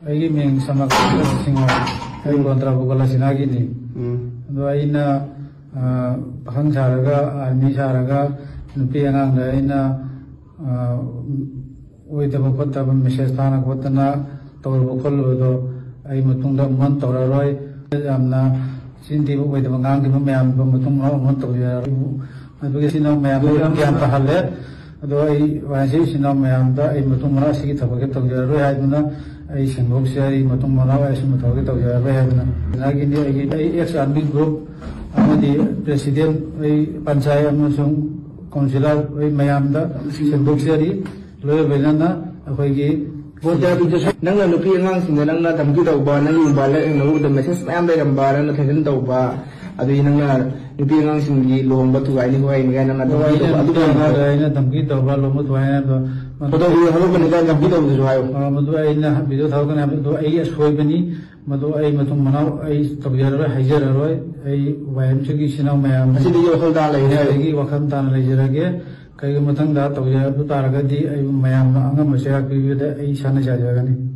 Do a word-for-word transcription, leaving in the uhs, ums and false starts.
ꯑꯩꯒꯤ ꯃꯤꯡ ꯁꯃꯥꯀꯥꯟꯇ ꯁꯤꯡꯍ, ꯑꯩ ꯂꯣꯟꯗ꯭ꯔꯥ ꯕꯨꯀꯣꯂꯥ ꯁꯤꯅꯥꯒꯤꯅꯤ꯫ ꯑꯗꯣ ꯑꯩꯅ, ꯑ, ꯄꯥꯈꯪ ꯁꯥꯔꯒ, ꯑꯥꯔꯃꯤ ꯁꯥꯔꯒ, ꯅꯨꯄꯤ ꯑꯉꯥꯡꯗ ꯑꯩꯅ, ꯑ, ꯑꯣꯏꯗꯕ ꯈꯣꯠꯇꯕ ꯃꯦꯁꯦꯖ ꯊꯥꯅ ꯈꯣꯠꯇꯅ ꯇꯧꯔꯨꯕ ꯈꯣꯠꯂꯨꯕꯗꯣ ꯑꯩ ꯃꯇꯨꯡꯗ ꯑꯃꯨꯛ ꯍꯟꯅ ꯇꯧꯔꯔꯣꯏ꯫ ꯌꯥꯝꯅ ꯆꯤꯟ ꯊꯤꯕ ꯑꯣꯏꯗꯕ ꯉꯥꯡꯈꯤꯕ ꯃꯌꯥꯝꯗꯣ ꯃꯇꯨꯡ ꯃꯅꯥꯎ ꯑꯃꯨꯛ ꯍꯟꯅ ꯇꯧꯖꯔꯔꯣꯏ꯫ ꯑꯗꯨꯒꯤ ꯏꯆꯤꯟ ꯏꯅꯥꯎ ꯃꯌꯥꯝꯗ ꯒ꯭ꯌꯥꯟ ꯇꯥꯍꯜꯂꯦ꯫ ꯑꯗꯣ ꯑꯩ ꯋꯥꯏ ꯑꯦꯝ ꯁꯤ ꯏꯆꯤꯟ ꯏꯅꯥꯎ ꯃꯌꯥꯝꯗ ꯑꯩ ꯃꯇꯨꯡ ꯃꯅꯥꯎ ꯁꯤꯒꯤ ꯊꯕꯛꯁꯦ ꯇꯧꯖꯔꯔꯣꯏ ꯍꯥꯏꯗꯨꯅ ꯑꯩ ꯁꯦꯡꯗꯣꯛꯆꯔꯤ, ꯃꯇꯨꯡ ꯃꯅꯥꯎ ꯑꯩ ꯑꯁꯨꯝꯕ ꯊꯕꯛꯁꯦ ꯇꯧꯖꯔꯔꯣꯏ ꯍꯥꯏꯗꯨꯅ꯫ ꯉꯁꯥꯏꯒꯤꯗꯤ ꯑꯩꯒꯤ, ꯑꯩ ꯑꯦꯛꯁ ꯑꯥꯔꯃꯤ ꯒ꯭ꯔꯨꯞ ꯑꯃꯗꯤ ꯄ꯭ꯔꯦꯁꯤꯗꯦꯟ, ꯑꯩ ꯄꯟꯆꯥꯌꯠ ꯑꯃꯁꯨꯡ ꯀꯥꯎꯟꯁꯤꯂꯔ, ꯑꯩ ꯃꯌꯥꯝꯗ ꯁꯦꯡꯗꯣꯛꯆꯔꯤ꯫ ꯂꯣꯏꯅ ꯂꯣꯏꯅꯅ ꯑꯩꯈꯣꯏꯒꯤ ꯅꯪꯅ ꯅꯨꯄꯤ ꯑꯉꯥꯡꯁꯤꯡꯗ ꯅꯪꯅ ꯙꯝꯀꯤ ꯇꯧꯕ, ꯅꯪꯒꯤ ꯃꯣꯕꯥꯏꯜꯗ ꯎꯕꯗ ꯃꯦꯁꯦꯖ ꯃꯌꯥꯝ ꯂꯩꯔꯝꯕ, ꯅꯪꯅ ꯊ꯭ꯔꯦꯇꯟ ꯇꯧꯕ, ꯑꯗꯨꯗꯤ ꯅꯪꯅ ꯅꯨꯄꯤ ꯑꯉꯥꯡꯁꯤꯡꯒꯤ ꯂꯨꯍꯣꯡꯕ ꯊꯨꯒꯥꯏꯅꯤ ꯈꯣꯠꯀꯥꯏꯅꯤ ꯀꯥꯏꯅ ꯅꯪꯅ ꯑꯗꯣ ꯙꯝꯀꯤ ꯑꯩꯅ ꯇꯧꯕ, ꯅꯨꯄꯤ ꯑꯗꯨꯒꯨꯝꯕꯗꯣ ꯑꯉꯥꯡꯗ ꯑꯩꯅ ꯙꯝꯀꯤ ꯇꯧꯕ, ꯂꯨꯍꯣꯡꯕ ꯊꯨꯒꯥꯏꯅꯤ ꯍꯥꯏꯕꯗꯣ ꯐꯣꯇꯣ ꯚꯤꯗꯤꯑꯣ ꯊꯥꯗꯣꯛꯀꯅꯤ ꯀꯥꯏꯅ ꯙꯝꯀꯤ ꯇꯧꯕꯗꯨꯁꯨ ꯍꯥꯏꯌꯨ꯫ ꯑ, ꯃꯗꯨ ꯑꯩꯅ ꯚꯤꯗꯤꯑꯣ ꯊꯥꯗꯣꯛꯀꯅꯤ ꯍꯥꯏꯕꯗꯨ ꯑꯩꯒꯤ ꯑꯁꯣꯏꯕꯅꯤ꯫ ꯃꯗꯨ ꯑꯩ ꯃꯇꯨꯡ ꯃꯅꯥꯎ ꯑꯩ ꯇꯧꯖꯔꯔꯣꯏ, ꯍꯥꯏꯖꯔꯔꯣꯏ꯫ ꯑꯩ ꯋꯥꯏ ꯑꯦꯝ ꯁꯤꯒꯤ ꯏꯆꯤꯟ ꯏꯅꯥꯎ ꯃꯌꯥꯝ ꯉꯁꯤꯗꯒꯤ ꯋꯥꯈꯜ ꯇꯥꯅ ꯂꯩꯔꯦ꯫ ꯉꯁꯤꯗꯒꯤ ꯋꯥꯈꯜ ꯇꯥꯅ ꯂꯩꯖꯔꯒꯦ꯫ ꯀꯔꯤꯒꯨꯝꯕ ꯃꯊꯪꯗ ꯇꯧꯖꯔꯛꯄ ꯇꯥꯔꯒꯗꯤ ꯑꯩꯕꯨ ꯃꯌꯥꯝꯅ ꯑꯉꯝꯕ ꯆꯩꯔꯥꯛ ꯄꯤꯕꯗ ꯑꯩ ꯏꯁꯥꯅ ꯌꯥꯖꯒꯅꯤ꯫